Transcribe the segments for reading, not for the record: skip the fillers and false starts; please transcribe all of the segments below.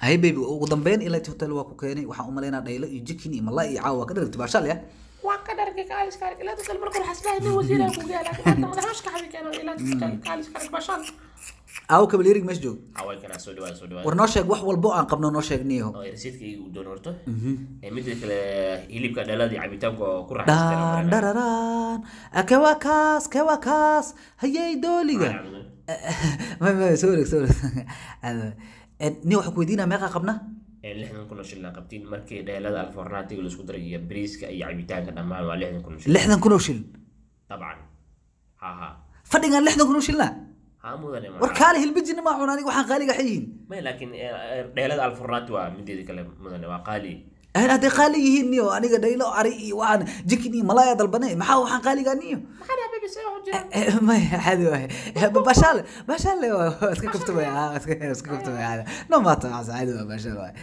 Hay baby, ugu dambeyn Elite Hotel waa ku keenay. Waxaan u malaynaa dhaylo iyo jikin iyo malay iyo caawa ka dharagtay baashaal ya. Waa ka dhargay kaalis kaalig Elite Hotel. Marka hore xasbahay nin wasiir ku gaala, laakiin hadda madaxweyne ka keeno Elite Hotel kaalis kaalig baashaal. Aawo kabalyerig meesha joog? Away kana soo dhawaada, soo dhawaada. War noo sheeg wax walbo aan qabno, noo sheeg niyo. Oo rasiidka igu doon horto. Midda kale hilibka dhalada iyo cabitaanka oo ku dhaan raaxaysteen. Dhararaan kewa kaas, kewa kaas, hayey dooliga ma soo wareeg, soo wareeg. Nin waxaan ku weydiinaa, meeqa qabna? 60,000 oo shilin qabtiin markii dheelada alfornaatiga la isku daray iyo bariiska iyo cabitaanka, dhammaan waa 60,000 oo shilin. 60,000 oo shilin? Dabcan, ha ha. Fadhigan 60,000 oo shilina? Ha mudane. War kaale, hilbijina ma cuna aniga, waxaan qaaliga xayihiin. May, laakiin dheelada alfornaati waa mideeda kale mudane, waa qaali. Hadday qaali yihiin niyo, aniga dhaylo ari iyo waxaan jikin iyo malaya dalbane, maxaa waxaan qaaligaa niyo? Maxaa dhahay baby, see wax u jiraan? May, caadi waaye, bashaale bashaale waa iska kaftamaya, ha iska kaftamaya, caadi no maata, caadi waa, bashaale waaye.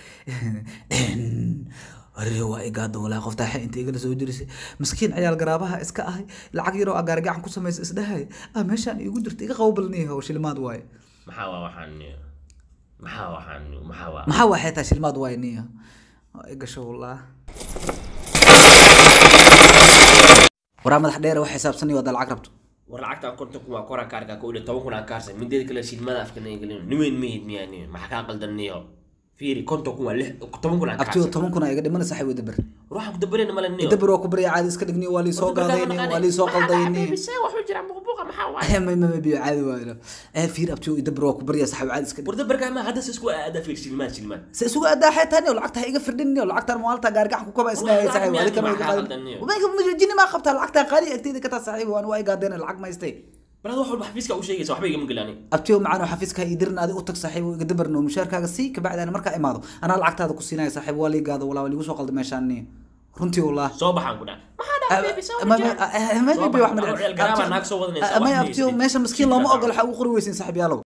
Arri waa igaada walaa, qoftaa xe inta igala soo jirisay, miskiin ciyaal garaabaha iska ahay, lacag yaroo agaar gacan ku samaysa isdhahay ah meeshaan iigu jirta, iga qabo balniyahow, shilimaad waaye. Maxaa waa waxaan niyo? Maxaa waxaan niyo? Maxaa waa? Maxaa waa xeetaa shilimaad waaye niyo? Waa igasho wallah. Waraa madax dheer, wax xisaabsanay waa lacag rabto. War lacagta 50,000 waa koraa kaarka ko iyo 10,000 aan kaarsan. Mideeda kale shilmada afka naga gelin, niweyn mihid miyaa niyo? Maxaa kaa qaldan niyo? Fiiri, 50,000 waa lix, 10,000 aan abtiyo kaarsan. 10,000 aa iga dhimanaysa saaxiib, dabar. Ruuxan ku dabarayna male niyo. Dabar waa ku barya, caadi iska dhigniyo, waa lii soo gaaday niyo, waa lii soo qalday niyo. Baby, see wax u jiraan? Buqbuqa maxaa waaye? Ma biyo, caadi waayo. Fiir abtiyo, dabar waa ku barya saaxiib, caadi iska dhig. War dabarkaa ma hadda se isku aadaa? Fiir, shilmaad shilmaad. Se isugu adaa xeetaa niyo, lacagta ha iga firdhin niyo, lacagtaan maalinta gaargacan ku kaba isdhahay saaxiib, Lacag adiga ma iga maxaa qaadin qaldan niyo? Jini maa qabtaa, lacagtaan qaali agteyda ka taa saaxiib, waan waa igaadeen, lacag ma haystay. Bal hada wax walba xafiiska u sheegaysa, waxba igama gelani. Abtiyo macaan, xafiiska ha ii dirin, adi u tag saaxiib, iga dabarno, mushaarkaaga sii, kabacdi ana markaa imaado anaa lacagtaada ku siinaya saaxiib. Waa lii gaado walaa, waa liigu soo qalday meeshaan niyo, runtii wallah. Soo baxaan ku dhaca. Maxaa dhahay baby, see wax u jiraan? Ma Soo wax bax, ma ciyaal garaabaa naag soo wadanaysa, wax may ma abtiyo haysatid. Meesha miskiin looma ogola, waxaa ugu qori weysin saaxiib yaalow.